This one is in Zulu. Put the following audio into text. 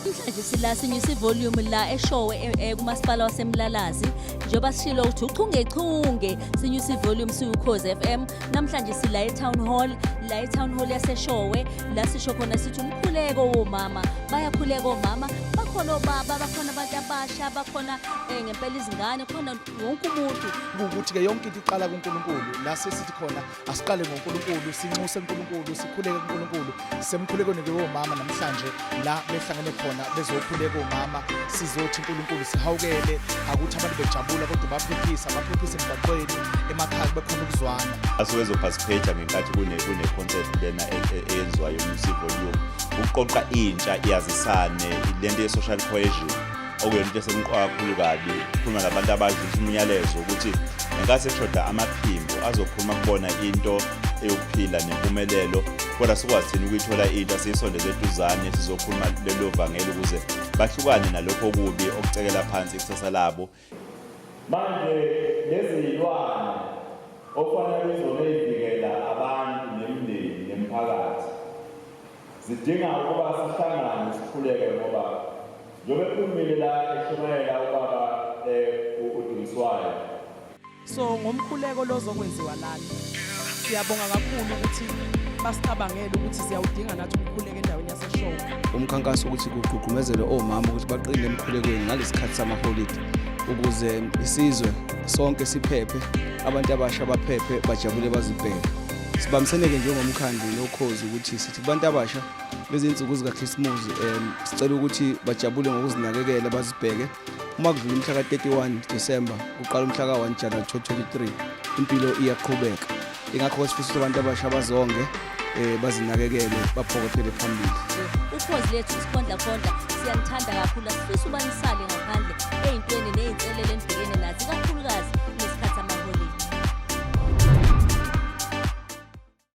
Namhlanje sila sinyusa ivolume la eShowe kumasipala waseMlalazi, njengoba sishilo ukuthi uchungechunge sinyusa ivolume siwuKhozi FM. Namhlanje sila eTown Hall, la eTown Hall yaseShowe, la sisho khona sithi umkhuleko womama. Bayakhuleka omama, bakhona obaba, bakhona abantu abasha, bakhona ngempela izingane, khona wonke umuntu. Ukuthi-ke yonke into iqala kuNkulunkulu, la sesithi khona asiqale ngoNkulunkulu, sinxuse uNkulunkulu, sikhuleke kuNkulunkulu. Semkhulekweni-ke womama namhlanje la behlangene khona bezokhuleka omama, sizothi uNkulunkulu sihawukele, akuthi abantu bejabula kodwa baphephisa, baphephise emgwaqweni, emakhaya kube khona ukuzwana. Asuke ezoparticipate ngenkathi kune-concert lena eyenziwayo Music Volume, ukuqoqa intsha iyazisane lento ye-social cohesion, okuyona into esemqoka kakhulu kabi, ukukhuluma nabantu abadlulisa umyalezo ukuthi ngenkathi eshoda amaphimbo azokhuluma kubona into eyokuphila nempumelelo, kodwa sikwazi thina ukuyithola into asiyisondeze eduzane, sizokhuluma lelo vangeli ukuze bahlukane nalokho okubi okucekela phansi ikusasa labo. Manje lezi zilwane ofanele izona ey'vikela abantu nemindeni nemphakathi zidinga ukuba sihlangane sikhuleke, ngoba njengoba ekhulumile la eshumayela ubaba uDingiswayo. So ngomkhuleko lozokwenziwa lana, siyabonga kakhulu ukuthi basicabangele ukuthi siyawudinga nathi umkhuleko endaweni yaseShowe. Umkhankaso ukuthi kugqugqumezelwe omama ukuthi baqine emkhulekweni ngalesikhathi samaholidi ukuze isizwe sonke siphephe, abantu abasha baphephe, bajabule, bazibheke. Sibambiseneke njengomkhandlu noKhozi ukuthi sithi kubantu abasha lezi nsuku zikaKhisimusi sicela ukuthi bajabule ngokuzinakekela, bazibheke. Uma kudlula umhla ka-31 December kuqala umhla ka-1 January 2023, impilo iyaqhubeka. Ingakho sifisa ukuthi abantu abasha bazonge, bazinakekele, baphokophele phambili. Ukhozi lethu isikhondlakhondla siyanithanda kakhulu, asifisa uba nisale ngaphandle ey'ntweni ney'nselelo enibhekene nazo, ikakhulukazi